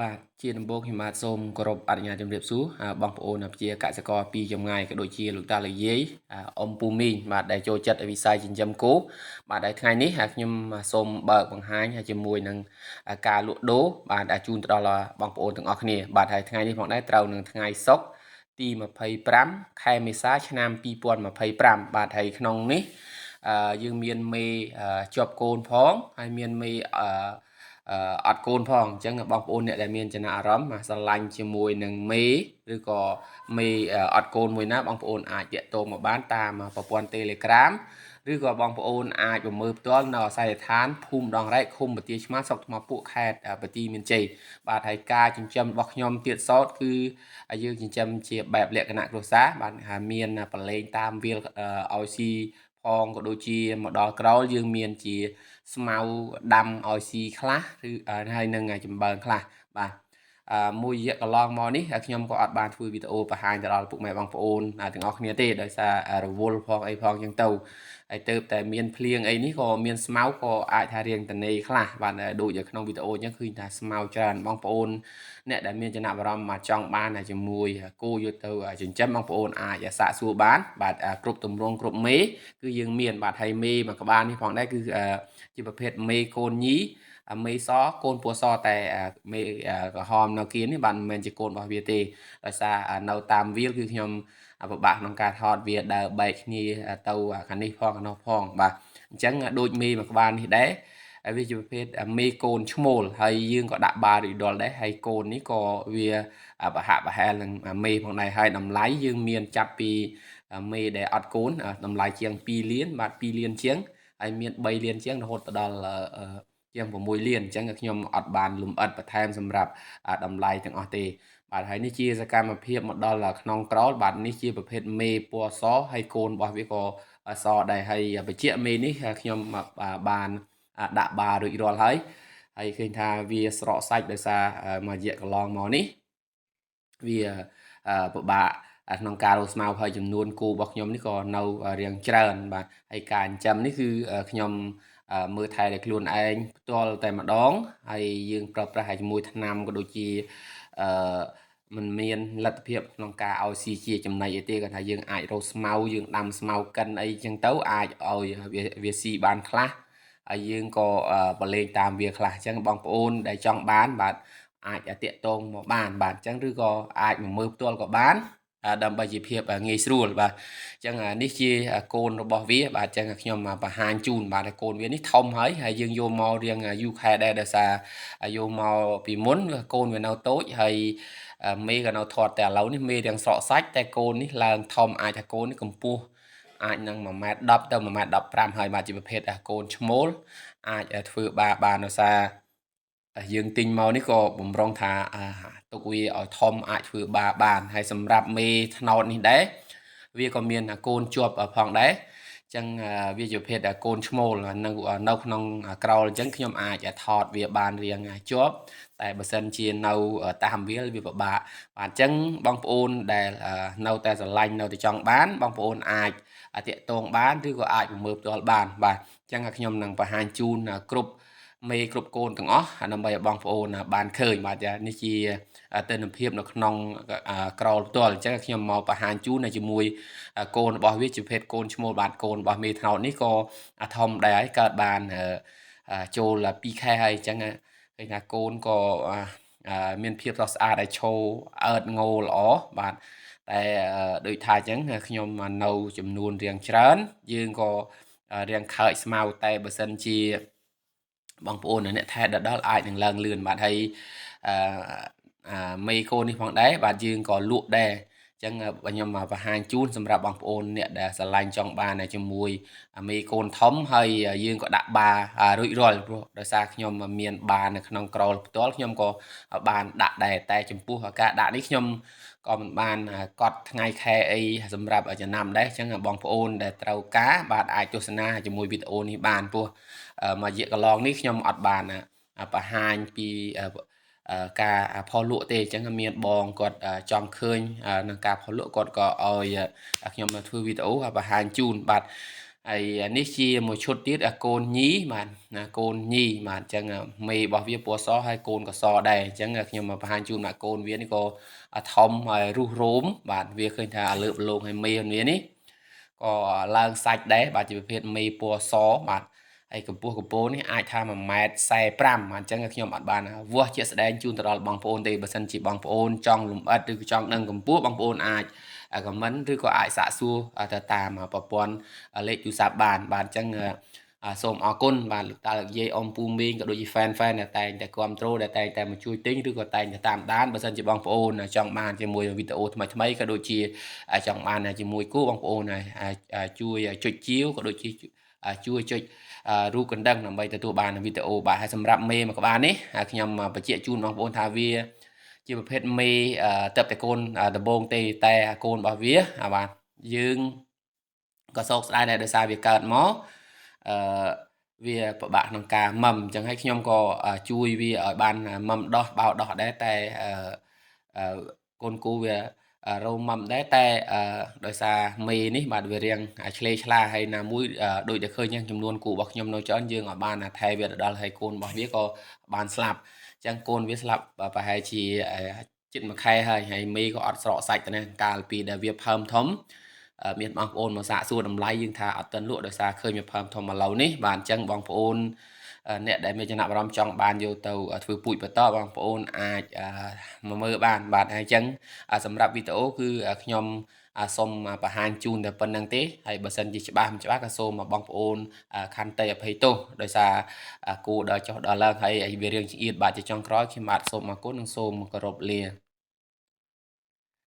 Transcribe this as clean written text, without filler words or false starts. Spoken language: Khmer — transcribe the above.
បាទជាដំបូងខ្ញុំបាទសូមគោរពអនុញ្ញាតជម្រាបសួរបងប្អូនប្រជាកសិករពីចម្ងាយក៏ដូចជាលោកតាលោកយាយអ៊ំពូមីងបាទដែលចូលចិត្តវិស័យចិញ្ចឹមគោបាទហើយថ្ងៃនេះខ្ញុំសូមបើកបង្ហាញជាមួយនឹងការលក់ដូរបាទជូនទៅដល់បងប្អូនទាំងអស់គ្នាបាទហើយថ្ងៃនេះផងដែរត្រូវនឹងថ្ងៃសុក្រទី25ខែមេសាឆ្នាំ2025បាទហើយក្នុងនេះយើងមានមេជាប់កូនផងហើយមានមេអត់កូនផងអញ្ចឹងបងប្អូនអ្នកដែលមានចំណាប់អារម្មណ៍ស្រឡាញ់ជាមួយនឹងមេឬក៏មេអត់កូនមួយណាបងប្អូនអាចទាក់ទងមកបានតាមប្រព័ន្ធ Telegram ឬក៏បងប្អូនអាចប្រមើលផ្ទាល់នៅអាសយដ្ឋានភូមិដងរែកឃុំបន្ទាយឆ្មាស្រុកថ្មពួកខេត្តបន្ទាយមានជ័យបាទហើយការចិញ្ចឹមរបស់ខ្ញុំទៀតសោតគឺយើងចិញ្ចឹមជាបែបលក្ខណៈគ្រួសារបាទហើយមានប្រឡែងតាមវាលឲ្យស៊ីផងក៏ដូចជាមកដល់ក្រោយយើងមានជាស្មៅដាំឲ្យស៊ីខ្លះឬហើយនឹងចម្បើងខ្លះបាទមួយរយៈកន្លងមកនេះខ្ញុំក៏អត់បានធ្វើវីដេអូបង្ហាញទៅដល់ពុកម៉ែបងប្អូនទាំងអស់គ្នាទេដោយសាររវល់ផងអីផងចឹងទៅហើយទៅតែមានភ្លៀងអីនេះក៏មានស្មៅក៏អាចថារៀងតនេខ្លះបាទដូចនៅក្នុងវីដេអូអញ្ចឹងឃើញថាស្មៅច្រើនបងប្អូនអ្នកដែលមានចំណាប់អារម្មណ៍មកចង់បានជាមួយគោយកទៅចិញ្ចឹមបងប្អូនអាចសាកសួរបានបាទគ្រប់ទម្រង់គ្រប់មេគឺយើងមានបាទហើយមេមួយក្បាលនេះផងដែរគឺជាប្រភេទមេកូនញីមេសកូនពណ៌សតែមេក្រហមនៅគៀននេះបាទមិនមែនជាកូនរបស់វាទេដោយសារនៅតាមវាលគឺខ្ញុំពិបាកក្នុងការថតវាដើរបែកគ្នាទៅខាងនេះផងខាងនោះផងបាទអញ្ចឹងដូចមេមួយក្បាលនេះដែរហើយវាជាប្រភេទមេកូនឈ្មោលហើយយើងក៏ដាក់បារីដុលដែរហើយកូននេះក៏វាប្រហាក់ប្រហែលនឹងមេផងដែរហើយតម្លៃយើងមានចាប់ពីមេដែលអត់កូនតម្លៃជាង2លានបាទ2លានជាងហើយមាន3លានជាងរហូតដល់ជាង6លានអញ្ចឹងខ្ញុំអត់បានលំអិតបន្ថែមសម្រាប់តម្លៃទាំងអស់ទេបាទហើយនេះជាសកម្មភាពមកដល់ក្នុងក្រោលបាទនេះជាប្រភេទមេពណ៌សហើយកូនរបស់វាក៏សដែរហើយបច្ចៈមេនេះខ្ញុំបានដាក់បារួចរាល់ហើយហើយឃើញថាវាស្រកសាច់ដោយសារមួយរយៈកន្លងមកនេះវាពិបាកក្នុងការរកស្មៅហើយចំនួនគោរបស់ខ្ញុំនេះក៏នៅរៀងច្រើនបាទហើយការចិញ្ចឹមនេះគឺខ្ញុំមើលថែដោយខ្លួនឯងផ្ទាល់តែម្ដងហើយយើងប្រើប្រាស់ឲ្យជាមួយថ្នាំក៏ដូចជាអឺมันមានលទ្ធភាពក្នុងការឲ្យស៊ីជាចំណីអីទេគាត់ថាយើងអាចរកស្មៅយើងដាំស្មៅកិនអីចឹងទៅអាចឲ្យវាស៊ីបានខ្លះហើយយើងក៏បលេងតាមវាខ្លះអញ្ចឹងបងប្អូនដែលចង់បានបាទអាចតាក់ទងមកបានបាទអញ្ចឹងឬក៏អាចមកមើលផ្ទាល់ក៏បានដើម្បីជាភាពងាយស្រួលបាទអញ្ចឹងនេះជាកូនរបស់វាបាទអញ្ចឹងខ្ញុំបង្ហាញជូនបាទកូនវានេះធំហើយហើយយើងយកមករៀងយូរខែដែរដោយសារយកមកពីមុនកូនវានៅតូចហើយមេក៏នៅធាត់តែឥឡូវនេះមេរៀងស្រកសាច់តែកូននេះឡើងធំអាចថាកូននេះកម្ពស់អាចនឹង1.10ម៉ែត្រទៅ1.15ម៉ែត្រហើយបាទជាប្រភេទកូនឈ្មោលអាចធ្វើបាបានដោយសារយើងទិញមកនេះក៏បំរុងថាទុកវាឲ្យធំអាចធ្វើបាបានហើយសម្រាប់មេថ្នោតនេះដែរវាក៏មានកូនជាប់ផងដែរអញ្ចឹងវាជាប្រភេទកូនឈ្មោលនៅក្នុងក្រោលអញ្ចឹងខ្ញុំអាចថតវាបានរៀងជាប់តែបើសិនជានៅតាមវាលវាពិបាកបាទអញ្ចឹងបងប្អូនដែលនៅតែស្រឡាញ់នៅតែចង់បានបងប្អូនអាចតាក់ទងបានឬក៏អាចមើលផ្ទាល់បានបាទអញ្ចឹងខ្ញុំនឹងបង្ហាញជូនគ្រប់មេគ្រប់កូនទាំងអស់ដើម្បីឲ្យបងប្អូនបានឃើញបាទនេះជាទិន្នភាពនៅក្នុងក្រោលផ្ទាល់អញ្ចឹងខ្ញុំមកបង្ហាញជូនជាមួយកូនរបស់វាជាភេទកូនឈ្មោលបាទកូនរបស់មេថ្នោតនេះក៏ធំដែរហើយកើតបានចូល2ខែហើយអញ្ចឹងឃើញថាកូនក៏មានភាពស្រស់ស្អាតហើយឈោអើតងោល្អបាទតែដូចថាអញ្ចឹងខ្ញុំនៅចំនួនរៀងច្រើនយើងក៏រៀងខើចស្មៅតែបើសិនជាបងប្អូនអ្នកថែដល់អាចនឹងឡើងលឿនបាទហើយអឺមេកូននេះផងដែរបាទយើងក៏លក់ដែរអញ្ចឹងខ្ញុំបង្ហាញជូនសម្រាប់បងប្អូនអ្នកដែលស្រឡាញ់ចង់បានជាមួយមេកូនធំហើយយើងក៏ដាក់បារួចរាល់ព្រោះដោយសារខ្ញុំមានបានៅក្នុងក្រោលផ្ទាល់ខ្ញុំក៏បានដាក់ដែរតែចំពោះការដាក់នេះខ្ញុំក៏មិនបានកត់ថ្ងៃខែអីសម្រាប់ចំណាំដែរអញ្ចឹងបងប្អូនដែលត្រូវការបាទអាចទស្សនាជាមួយវីដេអូនេះបានព្រោះមួយរយៈកន្លងនេះខ្ញុំអត់បានបង្ហាញពីការផុសលក់ទេអញ្ចឹងមានបងគាត់ចង់ឃើញនឹងការផុសលក់គាត់ក៏ឲ្យខ្ញុំធ្វើវីដេអូបង្ហាញជូនបាទ ហើយនេះជាមួយឈុតទៀត កូនញី បាទណា កូនញី បាទ។ អញ្ចឹងមេរបស់វាពណ៌ស ហើយកូនក៏សដែរ។ អញ្ចឹងខ្ញុំបង្ហាញជូនមក កូនវានេះក៏ធំហើយ រុះរោម បាទ វាឃើញថាលើបលង ហើយមេវានេះក៏ឡើងសាច់ដែរ បាទ ជាប្រភេទមេពណ៌ស បាទ។ ហើយកម្ពស់កម្ពស់នេះអាចថា 1 ម៉ែត្រ 45 អញ្ចឹងខ្ញុំអត់បានវាស់ជាក់ស្ដែងជូនទៅដល់បងប្អូនទេ។ បើសិនជាបងប្អូនចង់លំអិត ឬក៏ចង់ដឹងកម្ពស់ បងប្អូនអាចខមមិន ឬក៏អាចសាកសួរទៅតាមប្រព័ន្ធលេខទូរស័ព្ទបាន បាទ។ អញ្ចឹងសូមអរគុណ បាទ លោកតាលោកយាយ អ៊ំពូមីង ក៏ដូចជា fan fan ដែលតែងតែគ្រប់គ្រង ដែលតែងតែមកជួយទិញ ឬក៏តែងតែតាមដាន។ បើសិនជាបងប្អូនចង់បានជាមួយវីដេអូថ្មីថ្មី ក៏ដូចជាចង់បានជាមួយគូ បងប្អូនជួយចុចជាវ ក៏ដូចជាជួយចុចរូបកណ្ដឹង ដើម្បីទទួលបានវីដេអូ បាទ។ ហើយសម្រាប់មេមួយក្បាលនេះ ខ្ញុំបញ្ជាក់ជូនបងប្អូនថា វាជាប្រភេទមេទឹកតែកូនដំបងទេ តែកូនរបស់វា បាទ យើងក៏សោកស្ដាយដែរ ដោយសារវាកើតមក អឺវាពិបាកក្នុងការមឹម។ អញ្ចឹងហើយខ្ញុំក៏ជួយវាឲ្យបានមឹមដោះបោដោះដែរ តែអឺកូនគូវារោមមដែរ តែដោយសារមេនេះ បាទ វារៀងឆ្លេឆ្លា ហើយណាមួយដូចតែឃើញចំនួនគូរបស់ខ្ញុំនៅច្រើន យើងឲ្យបានថែវាទៅដល់ ហើយកូនរបស់វាក៏បានស្លាប់។ អញ្ចឹងកូនវាស្លាប់ប្រហែលជាជិតមួយខែហើយ ហើយមេក៏អត់ស្រកសាច់ទៅណា។ កាលពីដែលវាផើមធំ មានបងប្អូនមកសាកសួរតម្លៃ យើងថាអត់ទាន់លក់ ដោយសារឃើញវាផើមធំមកឡូវនេះ បាទ។ អញ្ចឹងបងប្អូនអ្នកដែលមានចំណាប់អារម្មណ៍ចង់បានយកទៅធ្វើពូជបន្ត បងប្អូនអាចមកមើលបាន បាទ។ ហើយអញ្ចឹងសម្រាប់វីដេអូ គឺខ្ញុំសូមបង្ហាញជូនតែប៉ុណ្្នឹងទេ ហើយបើសិនជាច្បាស់មិនច្បាស់ ក៏សូមបងប្អូនខន្តីអភ័យទោស ដោយសារគូដល់ចុះដល់ឡើង ហើយវារឿងចង្អៀត បាទ។ ជាចុងក្រោយ ខ្ញុំបាទសូមអរគុណ និងសូមគោរពលា។